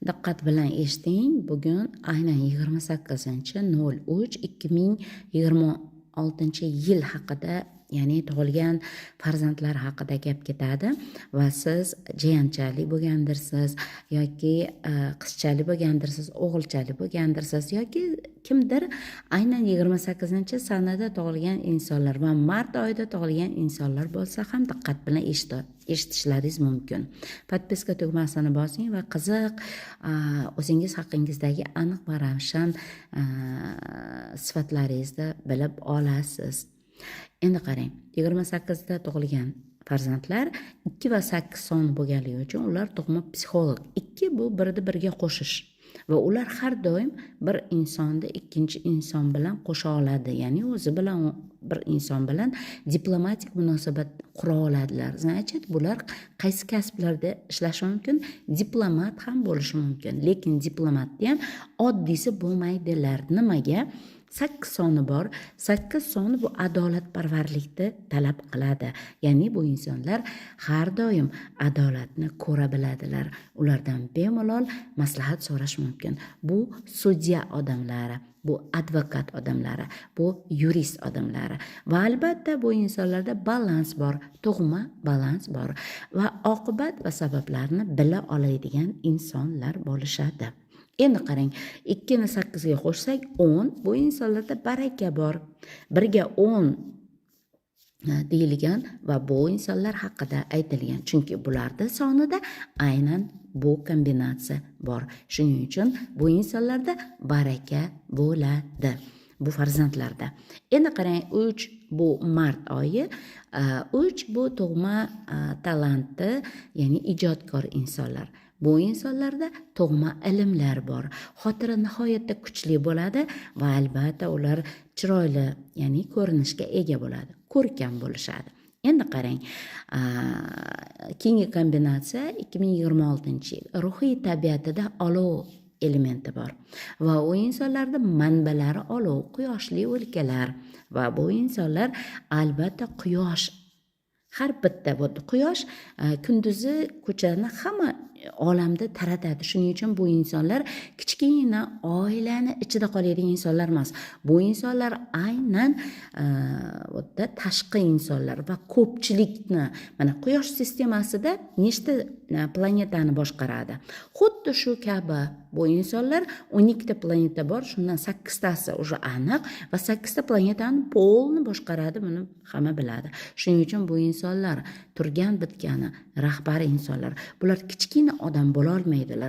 Diqqat bilan eshiting, bugun aynan 28.03.2026-yil haqida, ya'ni tug'ilgan farzandlar haqida gap ketadi va siz jiyanchalik bo'lgandirsiz yoki qizchalik bo'lgandirsiz, o'g'ilchalik bo'lgandirsiz yoki kimdir aynan 28-sanada tug'ilgan insonlar va mart oyida tug'ilgan insonlar bo'lsa ham diqqat bilan eshitishlaringiz mumkin. Подписка tugmasini bosing va qiziq o'zingiz haqingizdagi aniq va ravshan sifatlaringizni bilib olasiz. Endi qarang, 28da tug'ilgan farzandlar 2 va 8 soni bo'lganligi uchun ular tug'ma psixolog. 2 bu birni birga qo'shish va ular har doim bir insonni ikkinchi inson bilan qo'sha oladi, ya'ni o'zi bilan bir inson bilan diplomatik munosabat qura oladilar. Значит, bular qaysi kasblarda ishlashi mumkin? Diplomat ham bo'lishi mumkin, lekin diplomatni ham oddiysi bo'lmaydilar. Nimaga? 8 soni bor. 8 soni bu adolatparvarlikni talab qiladi, ya'ni bu insonlar har doim adolatni ko'ra biladilar, ulardan bemalol maslahat so'rash mumkin. Bu sudya odamlari, bu advokat odamlari, bu yurist odamlari va albatta bu insonlarda balans bor, tug'ma balans bor va oqibat va sabablarni bila oladigan insonlar bo'lishadi. Endi qarang, 2ni 8ga qo'shsak, 10. Bu insonlarda baraka bor, 1ga 10 deyilgan va bu insonlar haqida aytilgan, chunki bularda sonida aynan bu kombinatsiya bor. Shuning uchun bu insonlarda baraka bo'ladi, bu farzandlarda. Endi qarang, 3 bu mart oyi. 3 bu tug'ma talantli, ya'ni ijodkor insonlar. Bu insonlarda tug'ma ilmlar bor, xotira nihoyatda kuchli bo'ladi va albatta ular chiroyli, ya'ni ko'rinishga ega bo'ladi, ko'rkam bo'lishadi. Endi qarang, keyingi kombinatsiya 2026-yil. Ruhiy tabiatida olov elementi bor va u insonlarda manbalari olov, quyoshli o'lkalar va bu insonlar albatta quyosh, har bitta bu quyosh kunduzi ko'chani, hamma olamda taratadi. Shuning uchun bu insonlar kichkina oilani ichida qoladigan insonlar emas. Bu insonlar aynan bu yerda tashqi insonlar va ko'pchilikni, mana, quyosh sistemasida nechta planetani boshqaradi, xuddi shu kabi bu insonlar 12ta planeta bor, shundan sakkiztasi уже aniq va sakkizta planetani полный boshqaradi, buni hamma biladi. Shuning uchun bu insonlar turgan bitgani rahbar insonlar. Bular kichkina odam bo'lolmaydilar.